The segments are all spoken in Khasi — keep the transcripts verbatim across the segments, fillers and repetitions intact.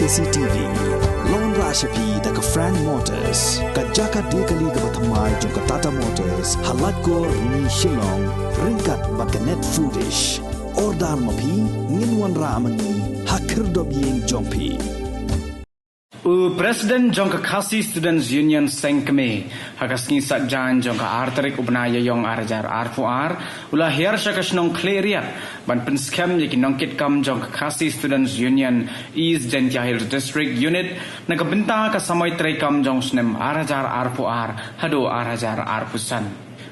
C T V. Long ra sha phi da ka Frank Motors, ka jaka de kali kaba thymmai jong ka Tata Motors, ha Laitkor, Rni, Shillong, ryngkat bad ka Net Foodish. Order ma phi, ngin wanrah ma ngi ha khyrdop ïing jong phi. U President jong ka Khasi Students Union Seng Kmie, ha ka sngi Saitjaiñ jong ka ar tarik u bnai Ïaïong ar hajar arphew ar, u la hiar sha ka shnong Khliehriat ban pynskhem ïa ki nongkitkam jong ka Khasi Students Union East Jaintia Hills District Unit na ka bynta ka samoi treikam jong u snem ar hajar arphew ar haduh ar hajar arphew san.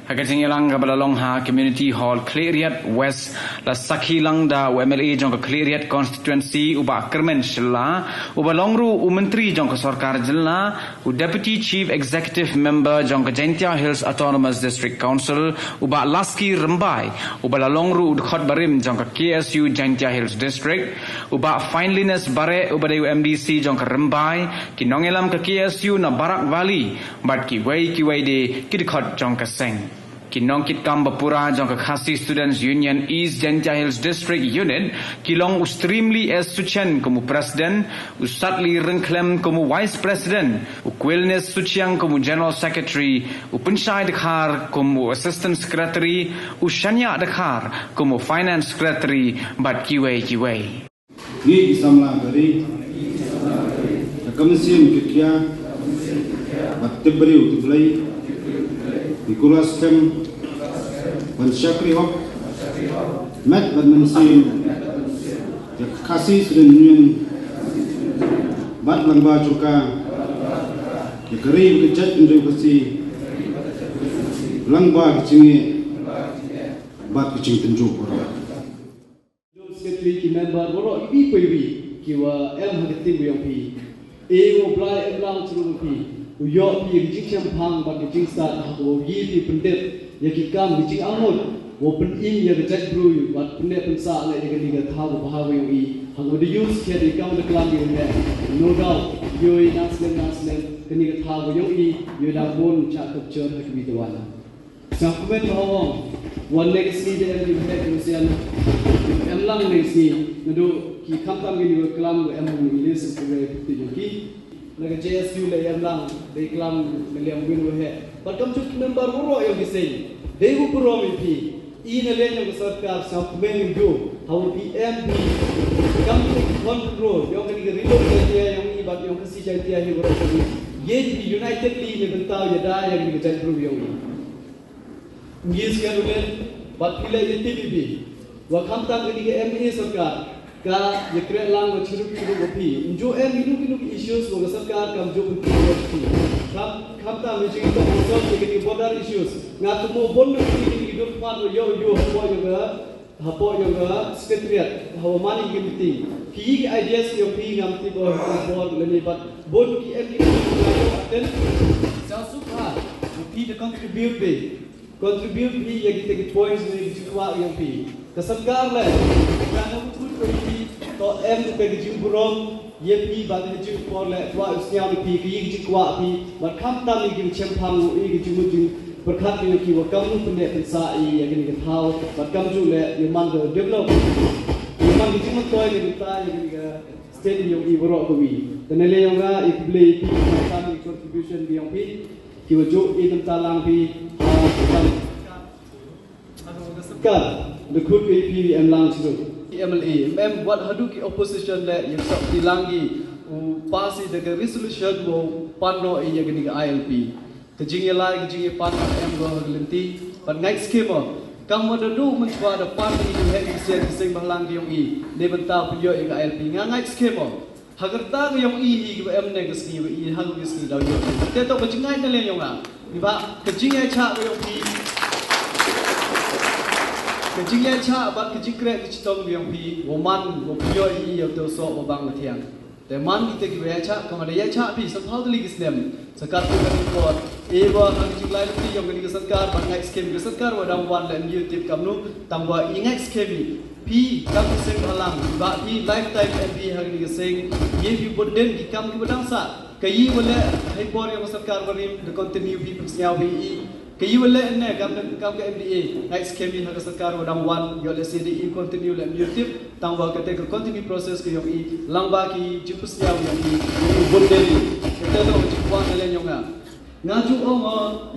Ha ka jingïalang kaba la long ha Community Hall Khliehriat West, la sakhi lang da u M L A jong ka Khliehriat Constituency, u Bah Kyrmen Shylla, uba long ruh u Myntri jong ka Sorkar Jylla, u Deputy Chief Executive Member jong ka Jaintia Hills Autonomous District Council, u Bah Laski Rymbai, uba la long ruh u dkhot barim jong ka K S U Jaintia Hills District, u Bah Finelyness Bareh, uba dei u M D C jong ka Rymbai, ki nongïalam ka K S U na Barak Valley, bad kiwei kiwei de ki dkhot jong ka seng. Ki nongkitkam bapura jong ka Khasi Students Union East Jaintia Hills District Unit ki long u Streamly S Suchen kum u President, u Satli Ryngkhlem kum u Vice President, u Quilness Suchiang kum u General Secretary, u Pynshai Dkhar kum u Assistant Secretary, u Shaniah Dkhar kum u Finance Secretary, bad kiwei kiwei. Ngi ki samla ka ri, ka mynsiem ka khia, bad tip briew tip Blei, ngi kular skhem ban shakri hok, met bad mynsiem ïa ka Khasi Student Union, bad lyngba jong ka, ïa ka ri ka jaitbynriew Khasi, lyngba ka jingeh bad ka jingtynjuh baroh. General Secretary, ki member baroh iwei pa iwei kiwa em ha ka team yong phi. E, U Blai em lang jong phi, u ïoh phi ka jingshemphang bad ka jingstad ha kaba phi pyndep ïa ki kam, ka jingangnud, wow pynim ïa ka jaitbru bad pyndep pynsah leh ïa kane ka thaw kaba bha yong i. Ha kaba da use ïa ka kam da klam ïa ka, no doubt, ïoh i nang slem nang slem kane ka thaw yong i ïoh dang bun cha ka picture ha ka video. Sngewkmen ba ong, wan next sngi da em ki heh ki husien, em lang next sngi, naduh ki khamtam ki wa klam wa em English, ki wa putih yong ki. Na ka J S U la em lang, dei klam na liang win wa heh. Bad kam juk member waroh yong ki seng, dei wa burom yong phi. I na liang yong ka sorkar, sngewkmen yong ju, ha wa phi em phi. Kam ki khon ro yong kani ka rilum Jaintia yong i bad yong ka si Jaintia hi waroh yong i. Ye phi unitedly ne bynta u ïada yong kani ka jaitbru yong i. Ngi sngewdon bad phi leh ïa tip i phi, wa khamtam kani ka M A sorkar ka ïa kreh lang wa chirup chirup wa phi. Nju em inu inu ki issues wa ka sorkar kam ju pynphi wa phi. Kham khamtam ïa jingtok wa sol ïa kani ka border issues. Nga tu mo bon na kani kani ki dur pan wa ïoh ïoh hapoh ïa ka, hapoh ïa ka secretariat, hawa mani ki meeting. Ki ki ideas ïa phi ngam tip wa ha bor lane bad bon ki em ki attend. Sa suk ha phi da contribute be. Contribute phi ïa kita ki points ne ki jingkwah yong phi. Ka sorkar le ka na mut ba phi to em kita ki jingburom ïa phi bad ha jingpor le kwah u sñiaw ne phi ki jingkwah phi bad khamtam ïa ki jingchemphang ïa ki jingmut jingpyrkhat ïa ki wa kam u pyndep pynsah ïa kani ka thaw bad kam ju le ïa man ka develop ïa man ki jingmyntoi ïa kita ïa kani ka state yong i waroh kawi. Te ne le yong nga i khublei phi khamtam ïa contribution yong phi. Ki wa ju i nang ta lang phi, ah, ka sorkar, da khut ka I P em lang chirup. Ki M L A, em, em, wat haduh ki opposition le, ïa ka sop ki lang ki, u pass i da ka resolution wa pan noh i ïa kani ka I L P. Ka jingïalai, ka jingïapan, em, go ha ka lynti, bad ngait skhem o. Kam wa da duh mynchwa da pan i ïa ki seng, ki seng bhalang ki yong i, ne bynta pynïoh ïa ka I L P, nga ngait skhem o. Ha ka rta ka yong i hi kiba em ne ka sngi wa i ha ka sngi daw ïoh. Te to ka jingngeit na liang yong nga. Ni ba ka jingïaishah ka yong phi. Ka jingïaishah bad ka jingkreh ka chitom ka yong phi. Wa man wa pynïoh i ïa u soh wa bang wa thiang. Te man kita kiba ïaishah, ka man da ïaishah phi, samphaw tylli ki snem. Sa katto katne por, e wa ha ka jinglai lynti yong kani ka sorkar, bad ngait skhem ka sorkar wa dang wan leh ym ïoh tip kamno, tang wa i ngait skhem i. Phi, kam ki seng bhalang, ba phi lifetime M P ha kani ka seng, ye phi bud den ki kam kiba dang sah, ka i wa leh, ha i por yong ka sorkar barim, da continue phi pynsñiaw phi i, Ka ïa u leh ne kam kam ka M D A ngai skhem ïa ka sorkar u dang wan ïoh leh C D E continue leh ïa tip tang ba kata ka continue process ka ïong i lang ba ki jingpynsñiaw ïong i u bun de ni. Kata to ka jingkwah na leh ïong nga. Nga ju ong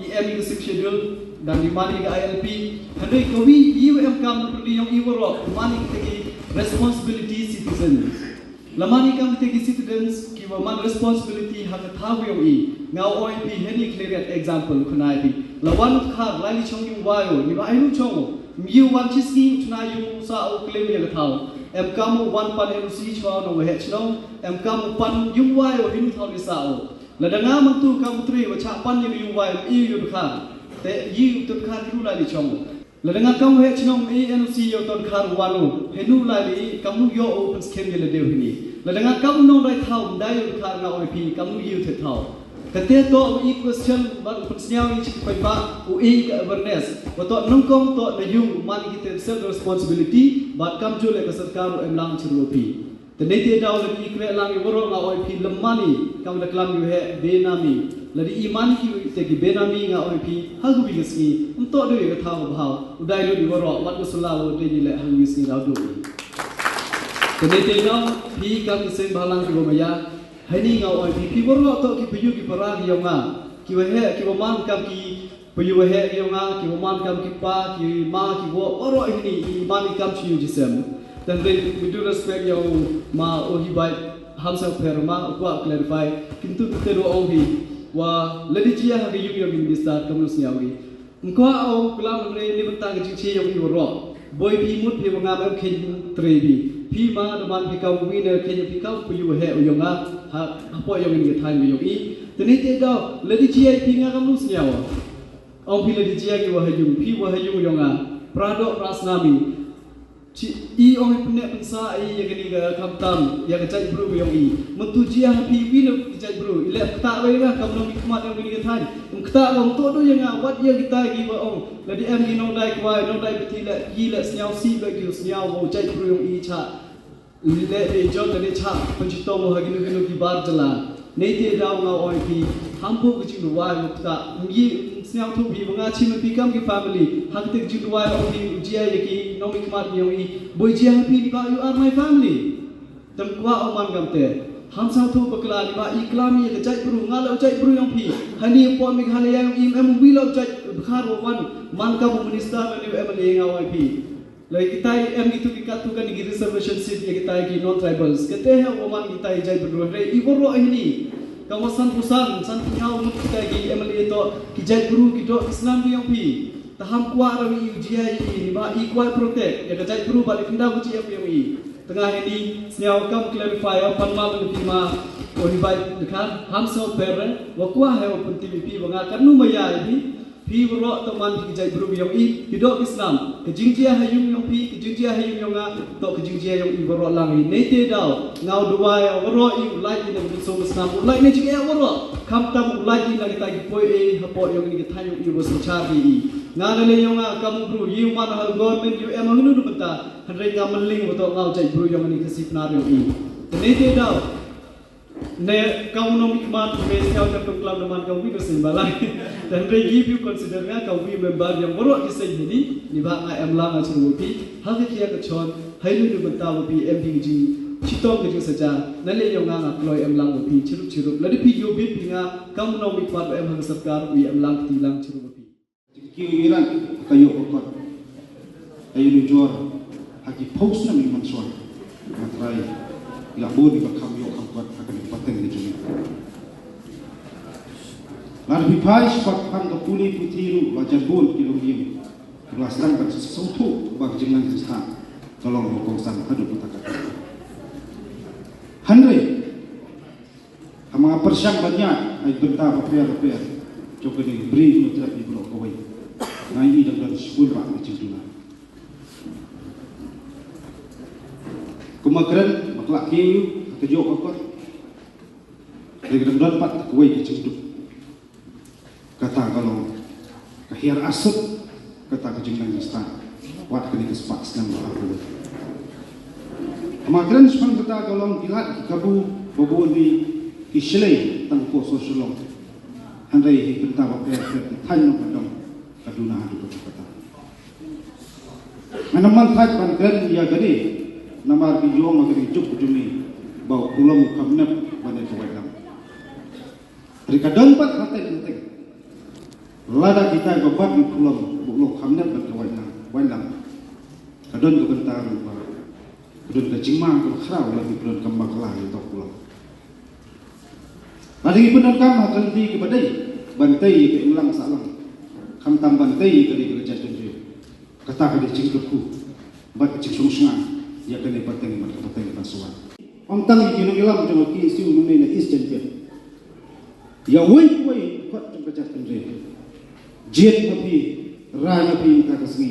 i em i ka Sixth Schedule dang i mani ka I L P. Hynrei ka wi i u em kam na pyrdi ïong i waroh mani kita ki responsibility citizens. Lada man i kam kita ki citizens ki wa man responsibility ha ka thaw ïong i. Nga ong i phi heni clear example khana i phi. La wan u khar lai li chong ïung wa ïo ni ba ai lu chong. Myu wan chi sngi u chna ïung sa u claim ïa ka thaw. Em kam u wan pan N O C chwa no wa he chnong. Em kam u pan ïung wa ïo hinu thaw ni sa u. Lada nga man tu kam u tri wa cha pan ïung ïung wa ïo i ïu khar. Te ïu tu khar ïu lai li chong. Lada nga kam heh chnong i N O C ïa u ton khar u wan u henu lai li kam nu ïoh u pynskhem ïa la deu hini. Lada nga kam nong dai thaw ndai ïa u khar nga oi phi kam nu ïa u the thaw. Kate to u i question bad u pynsñiaw i chi paidbah u i ka awareness. Wa to nongkong to na ïung man ki te self responsibility bad kam ju le ka sorkar u em lang chi ruh phi. Te nei te daw lada i kre lang i waroh nga oi phi lem mani kam da klam ïu he benami. Lada i mani ki te ki benami nga oi phi ha gu wi ka sngi. Em to dei ka thaw ka bhaw u dai lut i waroh wat ka sula u dei ni le ha gu wi sngi daw du. Te nei te daw phi kam i seng bhalang ki wa maya. Hai ni nga oi phi phi waroh to ki payu ki para ki yong nga. Ki wa he ki wa man kam ki Payu wa heh ïa nga ki wa man kam ki pa ki ma ki wa waroh hini i man i kam chi ïu jisem. Tang dei with due respect ïa u ma u hi bai ham sa pher ma u kwah clarify. Kintu te do ong hi wa lady jia ha ka ïu ïa minister kam lu sñiaw hi. Mkwa ong klam re ni bynta ka jingchi ïa u waroh. Boi phi mut phi wa nga mem khin tre bi. Phi ma da man phi kam wi ne khin phi kam payu wa heh u ïa nga ha ha po ïa ni ka thang ïa i. Tani te daw lady jia phi nga kam lu sñiaw. Ong phi la di jia ki wa ha yung, phi wa ha yung yong a. Pra dok pra snami. Chi i ong i pne pynsa i ya kani ka khamtam, ya ka jait bru yong i. Myntu jia ha phi wi na ki jait bru, i le kta wa ya kam nong i khmat yong kani ka thai. Ym kta wa ym to do ya nga, wat ya kita ki wa ong. La di em ki nong dai kwai, nong dai beti le, i le sniaw si ba ki sniaw wa jait bru yong i cha. Leh dei jong ka dei chah pynchitom ha kino kino ki bar jylla. Nei te daw nga ong ïa phi, ham pun ka jingduwai nga kata. Ngi sñiawthuh phi ba nga chim ïa phi kam ki family. Ha kata ka jingduwai ong phi u jia ïa ki nongmihkhmat ïong i. Boi jia ha phi ba you are my family. Tang kwah ong man kam te. Ham sñiawthuh bakla ni ba i klam ïa ka jaitbru nga la u jaitbru ïong phi. Hani pon Meghalaya ïong i em wi la u jait Bihar wa wan man kam u minister ne u M L A nga ong ïa phi. Lai kitai em kitu ki kattu kan ki reservation seat ïa kitai ki non tribals. Kate ha wa man kitai jait bru re i bru hini. Ka wa san pusan san punyau mut kitai ki M L A to ki jait bru ki dok ki snam ki yong phi. Taham kwah rawi i u jia i ni ba i kwah protect ïa ka jait bru ba li kynda ku ji em yong i. Tengah hini sñiaw kam clarify ïa pan ma ban phi ma. O ni bai dekhar ham so per wa kwah ha wa pun ti phi wa nga kan nu ma ya i phi. Phi waroh to man phi ki jait bru yong i, phi dok ki snam, ki jingjia ha yung yong phi, ki jingjia ha yung yong nga, to ki jingjia yong i waroh lang i. Nei te daw, nga u duwai waroh i u lait i na ki so snam, u lait ne jing e waroh. Kham tam u lait i na kita ki poi e, ha poi yong ni ki thai yong i wa sachar i. Nga na le yong nga kam bru, i u man ha government i u em ha ngunu du benta, hynrei nga mling wa to nga u jait bru yong ni ki sipnar yong i. Te nei te daw, ne ka u nongmihkhmat me sñiaw ka tong klam naman ka wi no seng balai. Tang re give you consider nga ka wi member yong waroh ki seng hini ni ba nga em lang nga chru phi ha ka kia ka chon hai lu ni bynta wa phi em phi jing chitom ka jing saja na le yong nga nga kloi em lang wa phi chirup chirup la di phi yo bit phi nga ka u nongmihkhmat em ha ka sorkar wi em lang ti lang chirup wa phi. Ki u iran ka ïoh ka kot. Ka ïoh nujor ha ki phaw snem i man shuwa. Nga trai ila bun i ba kham ïoh kham kot ha ka pateng ni jong i. Nga da phi phai shaphang ka pule puthi ruh la jan bun ki long ïing. La sdang ban sngewthuh ba ka jingnang jingstad ka long ba kongsan haduh kata kata. Hynrei Ha ma nga pyrshang ban ïaid ha ki bynta bapher bapher jong kane ka bri Hynñiewtrep baroh kawei. Nga ïohi dang don shibun bah ka jingduna. Kumba kren ba ka la kiew ha kajuh ka kot. Dei ka dang don pat kawei ka jingduk. Kata ka long ka hiar asut, kata ka jingnang jingstad. Wat kane ka spah snem ba ha kawei. Ha ma kren shaphang kata ka long ki lad ki kabu ba bun hi ki shlei tang ko so shlong. Hynrei hi bynta bapher bapher ki thaiñ nongkyndong Ka duna haduh katta katta. Ngan ym man thait ban kren ïa kane namar ki ïong ha kane ka juk ka jong ngi ba u Khulom u kham nep ban ïa ka waitlam. Hynrei ka don pat hateng hateng. Lada kita ba bat u Khulom u long kham nep ban ka waitlam, waitlam, ka don ka bynta ruh ba ka don ka jingma kaba khraw lada ngi pyndonkam bakla ïa uta u Khulom. Lada ngi pyndonkam ha ka lynti kaba dei ban tei ïa ka imlang sahlang, khamtam ban tei ïa ka dei ka jaitbynriew. Kata ka dei jingkyrkhu bad jingsngewsynei ïa kane pateng bad ka pateng ka sawat. Ym tang ïa ki nongïalam jong ka K S U mynne na East Jaintia, ïa uwei pa uwei u dkhot jong ka jaitbynriew. Jied ma phi, rai ma phi mynta ka sngi.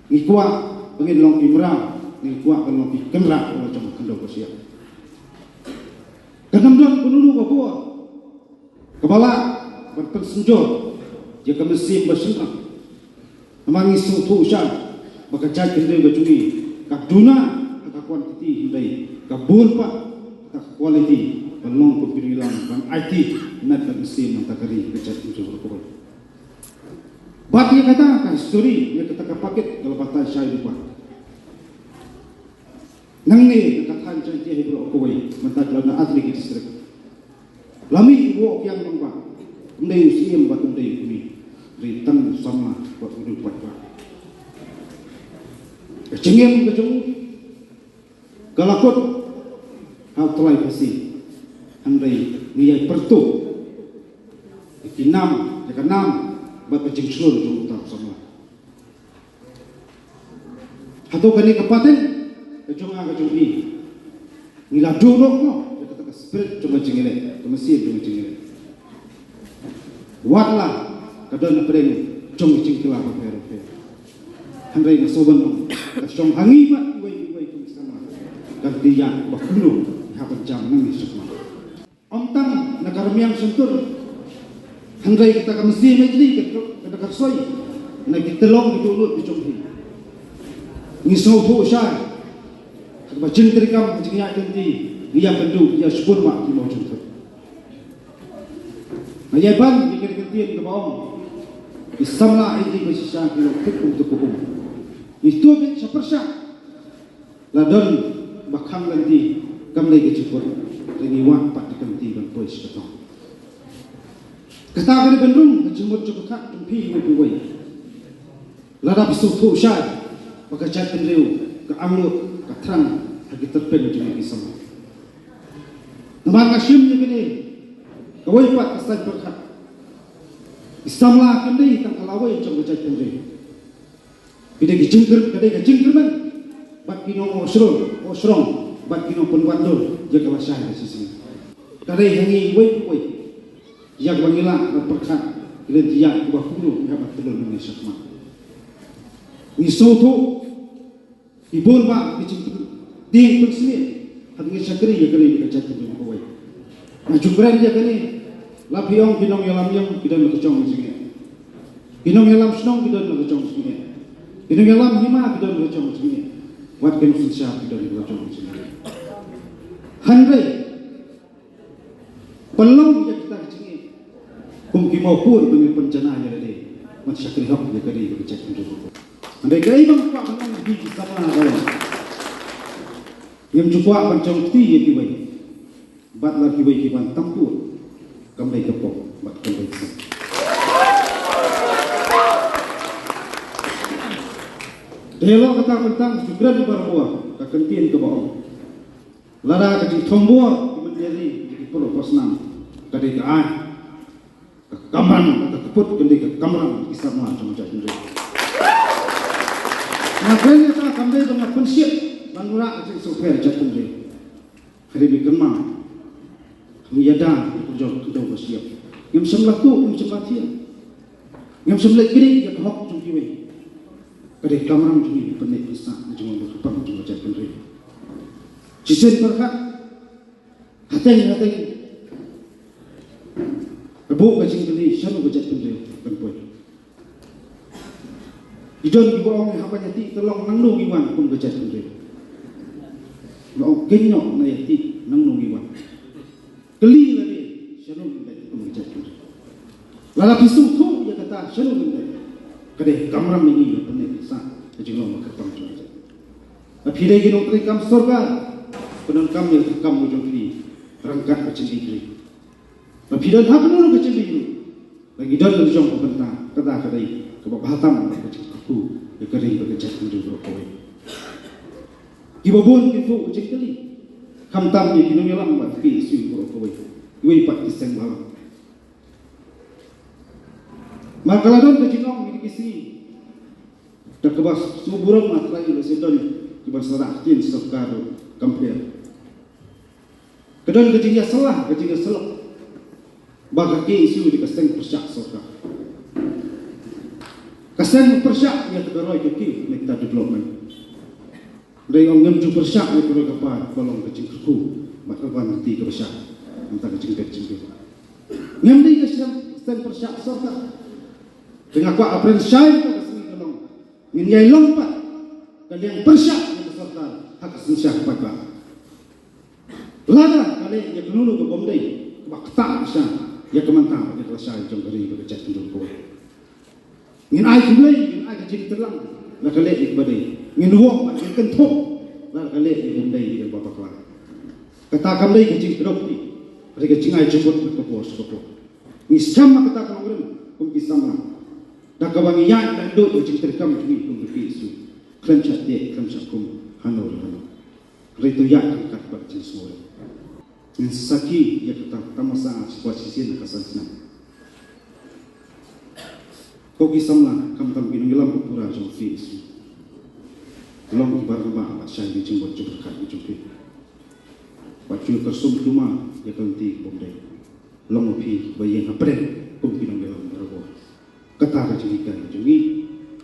Ngi kwah ba ngin long ki mraw, ngi kwah ban long ki kynrad la jong ka khyndew ka shyiap. Kan ym don kano kano ka bor kaba lah ban pynsynjor ïa ka mynsiem ba shynrang. Namar ngi sngewthuh shai ba ka jaitbynriew ka jong ngi ka duna ha ka quantity hynrei ka bun pat ha ka quality, ban long kum ki nongïalam ban aiti met bad mynsiem na ka ri ka jaitbynriew baroh kawei. Bad ïa kata ka history, ïa kata ka packet ka la batai shai lypa. Nangne na ka thaiñ Jaintia hi baroh kawei, mynta ka la na artylli ki district. La mih u Woh Kiang Nangbah, ym dei u Syiem bad ym dei u kmie, hynrei tang u samla bad u dei u paidbah. Ka jingim ka jong u ka la kut ha u tlai phasi, hynrei ngi ïai pyrtuh ïa ki nam, ïa ka nam bad ka jingshlur jong uta u samla. Hato kane ka pateng ka jong nga ka jong phi, ngi la duh noh mo ïa kata ka spirit jong ka jingïaleh, ka mynsiem jong ka jingïaleh? Wat la ka don hapdeng jong ka jingkylla bapher bapher, hynrei nga sngewbha ban ong ka shong ha ngi bad iwei pa iwei kum ki samla, kan ïa ba kumno ngi hap ban jam nangne shakhmat. Ym tang na ka rmiang shyntur, hynrei kata ka mynsiem ïeit ka, ka da ka roi na ki tyllong ki dohnud ki jong phi. Ngi sngewthuh shai ha kaba jingtrei kam, ka jingïaid lynti, ngi ïakynduh, ngi ïashibun bad ki mawjynthut. Nga ïai ban ïa ka kyntien kaba ong, ki samla ïeit ba shisha ki long thik kum tu ka um. Ngi tuh beit sha pyrshah. La don ba khang lynti kam dei ka jingkut, te ngi wad pat ka lynti ban poi sha ka thong. Kata ka dei ban rung ka jingmut jingpyrkhat jong phi iwei pa iwei. Lada phi sngewthuh shai ba ka jaitbynriew ka angnud ka thrang ha ki tyrpeng jong ki samla. Namar nga shim ïa kane kawei pat ka saiñ pyrkhat. Ki samla kim dei tang ka lawei jong ka jaitbynriew. Ki dei ki jingkyrmen, ka dei ka jingkyrmen bad ki nongohshrong, ohshrong bad ki nongpynwandur ïa ka lashai ka shisngi. Ka dei ha ngi iwei pa iwei ïa kaba ngi lah ban pyrkhat ïa ki lynti ïaid kiba kumno ngi hap ban pynlong nangne shakhmat. Ngi sngewthuh ki bun bah ki jingtieng pynsmit ha ka jingshakri ïa ka ri ka jaitbynriew kawei. Nga ju kren ïa kane, la phi ong ki nongïalam ïing ki don la ka jong ka jingeh. Ki nongïalam shnong ki don la ka jong ka jingeh. Ki nongïalam hima ki don la ka jong ka jingeh. Wat ki nongsynshar ki don la ka jong ka jingeh. Hynrei pynlong ïa kita ki jingeh kum ki mawpud ba ngin pynjanai ïa lade ban shakri hok ïa ka ri ka jaitbynriew. Hynrei kaei ba nga kwah ban ong ïa phi ki samla ba ïa, ngim ju kwah ban jong kti ïa kiwei. Bad la kiwei ki ban tam pud kam dei ka pop bad kam dei ka sem. Te la kata ka bynta nga ju kren barabor ka kyntien kaba ong, lada ka jingthombor ki mynder ri ki pyrshah pyrshah nam, ka dei ka ai ka kamram, ka kput ka dei ka kamram ki samla jong ka jaitbynriew. Nga kren kata kam dei ba nga pynshit ban wanrah ka jingsngewpher jaitbynriew. Hynrei kynmaw, ngi ïada ïa ka jong ka dong ka shyiap. Ngim shym la tuh, ngim shym la thiah, ngim shym leit kynnoh ïa ka hok jong kiwei. Ka dei ka kamram jong ngi ban pynleit pynsah na jingwan bad ka pang jong ka jaitbynriew. Shisien pyrkhat, hateng hateng ka buh ka jingkylli, shano ka jaitbynriew kan poi. Ki don kiba ong, haba ngi ïaid te long nangno ngi wan kum ka jaitbynriew. Nga ong, kynnoh, ngi ïaid te nangno ngi wan. Kylli lade, shano ngin leit kum ka jaitbynriew. Lada phi sngewthuh ïa kata, shano ngin leit. Ka dei ka kamram ïa ngi ban pynleit sha ka jinglong ba kyrpang jong ngi. Lada phi dei ki nongtrei kam sorkar, pyndonkam ïa ka kam jong phi ryngkat bad ka jingïeit. Lada phi don ha kano kano ka jingïeit, lada ngi don la jong ka bynta, kata ka dei kaba bha tam ka jingkyrkhu ïa ka ri bad ka jaitbynriew baroh kawei. Kiba bun ki buh ka jingkylli, khamtam ïa ki nongïalam bad ki seng baroh kawei, kiwei pat ki seng bhalang. Namar ka la don ka jinglong ïa ki sngi, da kaba sngewburom nga trai ba sdang kiba sdang ktien sorkar kam pher. Ka don ka jingïasalah, ka jingïasalok ba ka K S U dei ka seng pyrshah sorkar, ka seng pyrshah ïa ka roi ka kiew na kita development. Dei ong ngim ju pyrshah ïa ka roi ka par, ka long ka jingkyrkhu bad ka ban kti ka pyrshah, mynta ka jingbit jingbit. Ngim dei ka seng, seng pyrshah sorkar. Te nga kwah apren shai ka sngi ka long, ngin ïai long pat ka liang pyrshah ïa ka sorkar ha ka synshar paidbah. Lada ka leh ïa kano kano ka bym dei, kaba ktah sha ïa ka mynta bad ïa ka lashai jong ka ri bad ka jaitbynriew kawei. Ngin ai khublei, ngin ai ka jingtyrlang lada ka leh ïa kaba dei. Ngin wad bad ngin kynthoh lada ka leh ïa kaba dei, ïa kaba bakla. Kata kam dei ka jingkdew kti, ka dei ka jingai jingmut na ka por sha ka por. Ngi skhem ha kata ka nongrim kum ki samla, da kaba ngi ïaid da ka jingtreikam jong ngi kum ka K S U, khlem shah teh, khlem shah kum hano hano. Hynrei to ïaid ryngkat bad jingsngewrit. Ngin sakhi ïa kata tamasa sha ka shisien ka san snem. Ko ki samla, khamtam ki nongïalam ba pura jong K S U, long kiba rangbah bad shai ïa ka jingmut jingpyrkhat jong phi. Wat ju kyrsum tumor ïa ka lynti bym dei. Long ma phi ba ïeng hapdeng kum ki nongïalam barabor. Kata ka jinghikai jong ngi.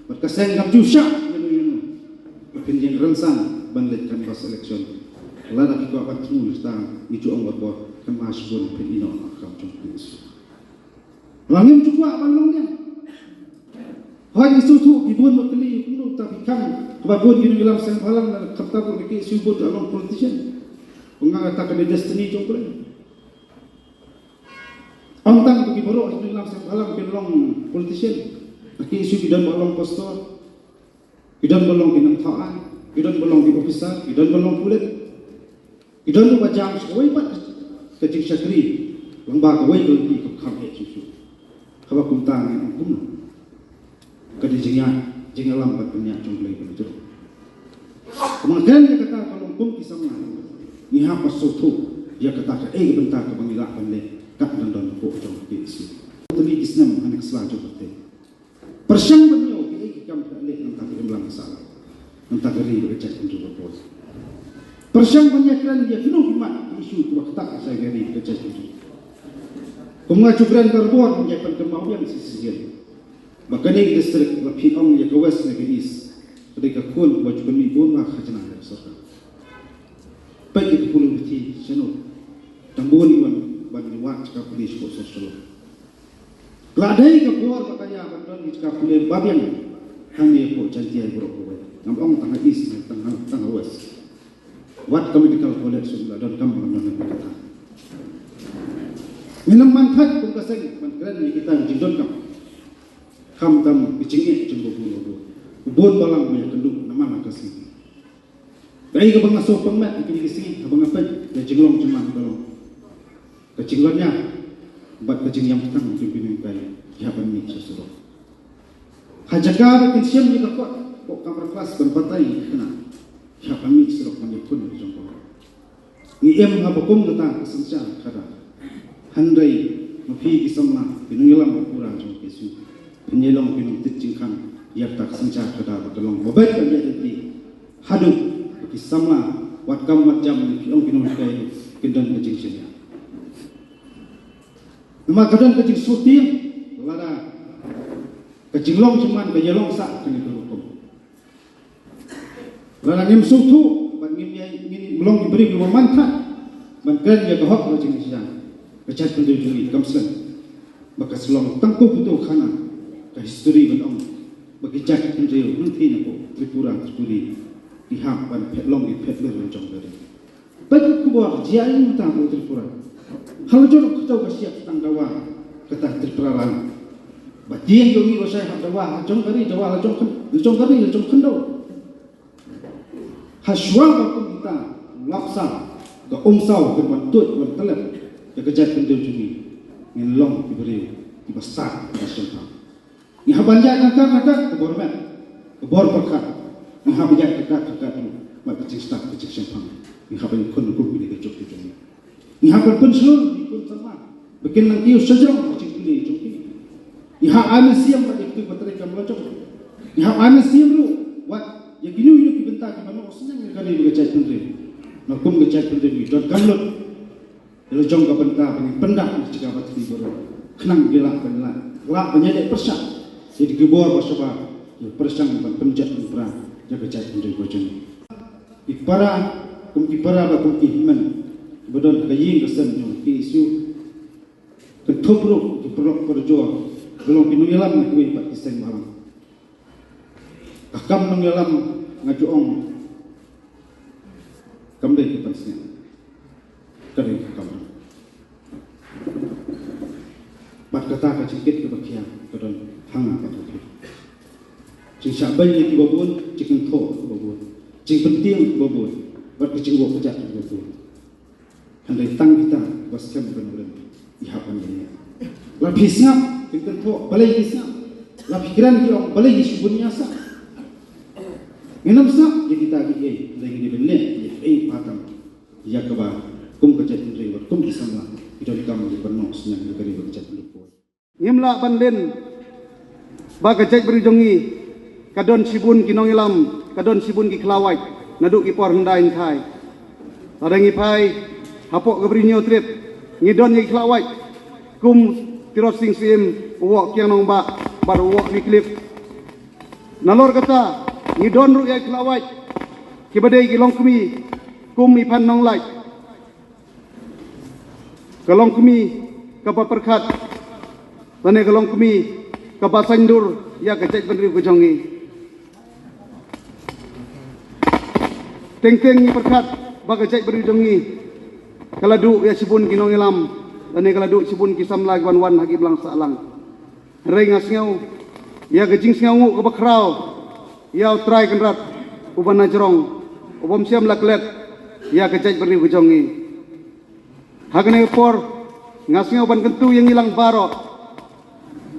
Bad ka seng kam ju shah ïano ïano ba phin ïeng rynsan ban leit canvass election. Lada ki kwah ban thmu, ngi ju ong barabor, kynmaw shibun, phin ïehnoh ha ka kam jong phi. Ba ngim ju kwah ban long liang. Hooid, ngi sngewthuh ki bun ba kylli kumno ta phi khang kaba bun ki nongïalam seng bhalang, na khamtam ruh ki K S U bun ba long politician. Nga ong kata ka dei destiny jong U Blei. Ym tang ki baroh ki nongïalam seng bhalang kin long politician. Ki K S U ki don ba long pastor, ki don ba long ki nongthaw aiñ, ki don ba long ki officer, ki don ba long pulit, ki don ba jam sha kawei pat ka jingshakri lyngba kawei ka lynti kaba kham eh shuh shuh. Haba kumta ngi ong kumno? Ka dei jingïaid, jingïalam bad pynïaid jong U Blei ba jrong. Kumba kren ïa kata ka long kum ki samla, ngi hap ban sngewthuh ïa kata kaei ka bynta kaba ngi lah ban leh kat don don hapoh jong ka K S U. Tylli ki snem ha kane ka sla jong ka pyrthei, pyrshang ban ïoh kiei ki kam ki la leh na ka bynta ka imlang ka sahlang, na ka bynta ka ri bad ka jaitbynriew baroh. Pyrshang ban ïakren ïa kino ki mat ki issue kiba ktah sha ka ri bad ka jaitbynriew. Kum nga ju kren barabor, ngi ïa pynkynmaw biang shisien ba kane ka district, la phi ong ïa ka West ne ka East, ka dei ka khun kaba ju kynmaw bun ba khajna ïa ka sorkar. Peit ïa ka polling bithi shano, tang bun ïa wan ban ïa wad jaka pule sha ka sor Shillong. La dei ka por ba ka ïa ban don ki jaka pule babiang hangne hapoh Jaintia baroh kawei. Ngam ong tang ha East ne tang ha, tang ha West. Wat ka medical college ruh la donkam ban don ha kata. Ngin ym man thait kum ka seng ban kren ïa kita ki jingdonkam. Khamtam ki jingeh jong u bun u bun, u bun balang ba ïakynduh namar ka sngi. Kaei kaba nga sngewpang met ha kine ki sngi haba nga peit ïa ka jinglong jingman ka long, ka jinglynñiar bad ka jingïam tang jong ki nonghikai ki hap ban mih sha surok. Ha jaka ba kin shem ïa ka kot hapoh kamra klas ban batai ïa ki khynnah, ki hap ban mih surok ban ïakhun ïa ka jong ka. Ngi im ha ba kum kata ka synshar khadar. Hynrei ma phi ki samla, ki nongïalam ba pura jong ka K S U, phin ïalong ki nongtip jingkhang ïa kata ka synshar khadar ba ka long ba beit ban ïaid lynti haduh ba ki samla, wat kam wat jam, ne phi ong ki nonghikai, kin don ka jingshaniah. Namar ka don ka jingsngewtieng lada ka jinglong jingman ka ïalong sah kane ka rukom. Lada ngim sngewthuh bad ngim ïa, ngim long ki briew kiba man thait ban kren ïa ka hok ka jingshisha ka jaitbynriew jong ngi, kam slem ba ka sa long tang kumto khana ka history ban ong ba ki jaitbynriew hangtei napoh Tripura Tripuri ki hap ban phet long ki phet ber ban jong ka ri. Peit ka khubor jia ïa mynta ha Tripura. Ha la jong ka kynthei ka shyiap tang dawa kata Tripura Land. Ba tieng jong ngi ba shai ha dawa la jong ka ri, dawa la jong khyn, la jong ka ri, la jong khyndew. Hashwa ba kum kita, lap sa, ka umsaw, ka ban tuid, ban tlep, ka ka jaitbynriew jong ngi. Ngin long ki briew, ki ba stad, ki ba shemphang. Ngi hap ban ïaid ryngkat ryngkat, ka bor met, ka bor pyrkhat. Ngi hap ban ïaid ryngkat ryngkat, bad ka jingstad, ka jingshemphang. Ngi hap ban khun kum kine ka juk ki jong ngi. Ngi hap ban pynshlur ïa ki khun samla ba kin nang kiew shajrong ha ka jingpule jong ki. Ngi hap ai mynsiem bad ïa kitu ki ba trei kam la jong. Ngi hap ai mynsiem ruh bad ïa kino kino ki bynta kiba noh synñiang ïa ka ri bad ka jaitbynriew. Namar kum ka jaitbynriew ngi donkam lut ïa la jong ka bynta ba ngin pyndap ïa ka jaka ba tbi baroh. Khnang ba lah ban lah, lah ban ïaleh pyrshah ïa ki bor ba shabar, ïa pyrshang ban pynjot pynpra ïa ka jaitbynriew ba jong ngi. Ki para, kum ki para bad kum ki hynmen ba don ha ka ïing ka sem jong K S U. Kynthup ruh ki paralok parajor ba long ki nongïalam na kiwei pat ki seng bhalang. Ka kam nongïalam, nga ju ong, kam dei ka pansngiat. Ka dei ka kam. Bad kata ka jingkit kaba khia ka don ha nga bad ha phi. Jingshah beiñ ïa kiba bun, jingkynthoh ïa kiba bun, jingpyntieng ïa kiba bun, bad ka jingwok kjat ïa kiba bun. Hynrei tang kita ba skhem ban rim, i hap ban ïa. La phi sngap, phi kynthoh, balei ki sngap? La phi kren, ki ong, balei ki shu bun ïa sah? Ngin ym sngap ïa kita kiei, hynrei ngin ïa ban leh ïa kiei pat tang ïa kaba kum ka jaitbynriew bad kum ki samla ki donkam ïa ban noh synñiang ïa ka ri bad ka jaitbynriew. Ngim lah ban len ba ka jaitbynriew jong ngi ka don shibun ki nongïalam, ka don shibun ki khlawait naduh ki por hyndai hynthai. Lada ngi phai hapoh ka Bri Hynñiewtrep, ngi don ïa ki khlawait kum Tirot Sing Syiem, u Woh Kiang Nangbah bad u Woh Wycliffe. Nalor kata, ngi don ruh ïa ki khlawait kiba dei ki longkmie kum i Phan Nonglait. Ka longkmie kaba pyrkhat, lane ka longkmie kaba saindur ïa ka jaitbynriew ka jong ngi. Teng teng ngi pyrkhat ba ka jaitbynriew jong ngi ka la duh ïa shibun ki nongïalam, lane ka la duh shibun ki samla ki ban wan ha ki balang sahlang. Hynrei nga sngew ïa ka jingsngewnguh kaba khraw ïa U Trai Kynrad uba na jrong, u bym shym la klet ïa ka jaitbynriew ka jong ngi. Ha kane ka por nga sngew ban kyntu ïa ngi lang baroh,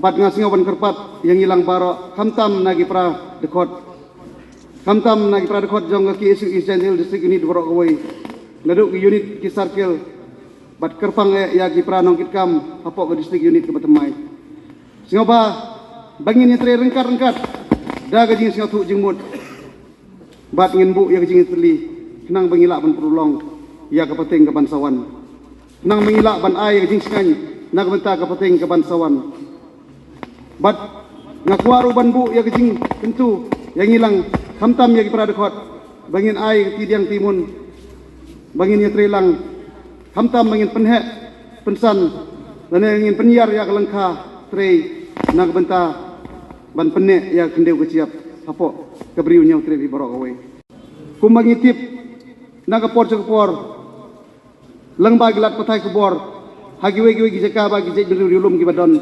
bad nga sngew ban kyrpad ïa ngi lang baroh, khamtam na ki para dkhot, khamtam na ki para dkhot jong ka K S U East Jaintia Hills District Unit baroh kawei, naduh ki unit, ki circle, bad kyrpang eh ïa ki para nongkitkam hapoh ka district unit kaba thymmai. Sngewbha ba ngin ïatrei ryngkat ryngkat da ka jingsngewthuh jingmut, bad ngin buh ïa ka jingïatylli khnang ba ngi lah ban pynlong ïa ka pateng ka ban sa wan, khnang ba ngi lah ban ai ïa ka jingsngewbha na ka bynta ka pateng ka ban sa wan. Bad nga kwah ruh ban buh ïa ka jingkyntu ïa ngi lang, khamtam ïa ki para dkhot, ba ngin ai ka tidiang timun, ba ngin ïatrei lang, khamtam ba ngin pynheh pynsan, lane ngin pynïar ïa ka lyngkha trei na ka bynta ban pynneh ïa ka khyndew ka shyiap hapoh ka Bri Hynñiewtrep hi baroh kawei. Kumba ngi tip, na ka por sha ka por, lyngba ki lad pathai khubor ha kiwei kiwei ki jaka ba ki jaitbynriew riewlum kiba don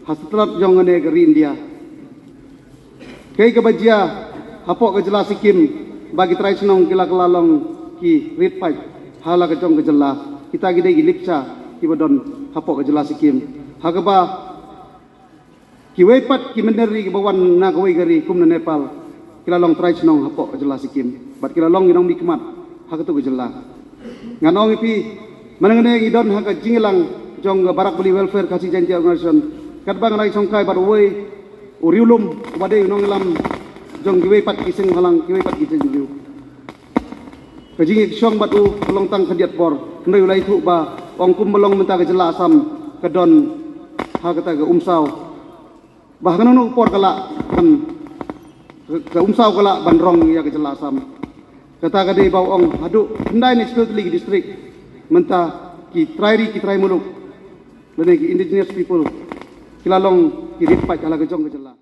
ha shatei jong kane ka ri India. Kaei kaba jia hapoh ka jylla Sikkim, ba ki trai shnong ki la kylla long ki rit paid ha la ka jong ka jylla. Kita ki dei ki lipcha kiba don hapoh ka jylla Sikkim, ha kaba kiwei pat ki mynder ri kiba wan na kawei ka ri kum na Nepal, ki la long trai shnong hapoh ka jylla Sikkim, bad ki la long ki nongmihkhmat ha katu ka jylla. Ngan ong ïa phi, mynne ngi don ha ka jingïalang jong ka Barak Valley Welfare Khasi Jaintia Organization, katba nga la ïashongkai bad uwei u riewlum uba dei u nongïalam jong kiwei pat ki seng bhalang, kiwei pat ki jaitbynriew. Ka jingïashong bad u ka long tang khyndiat por, hynrei u la ïathuh ba ong kumba long mynta ka jylla Assam ka don ha kata ka umsaw, ba ha kano kano ka por ka lah ban, ka umsaw ka lah ban rong ïa ka jylla Assam. Kata ka dei ba u ong haduh hyndai ne shiphew tylli ki district mynta, ki trai ri ki trai muluk, lane ki indigenous people, ki la long ki rit paid ha la ka jong ka jylla.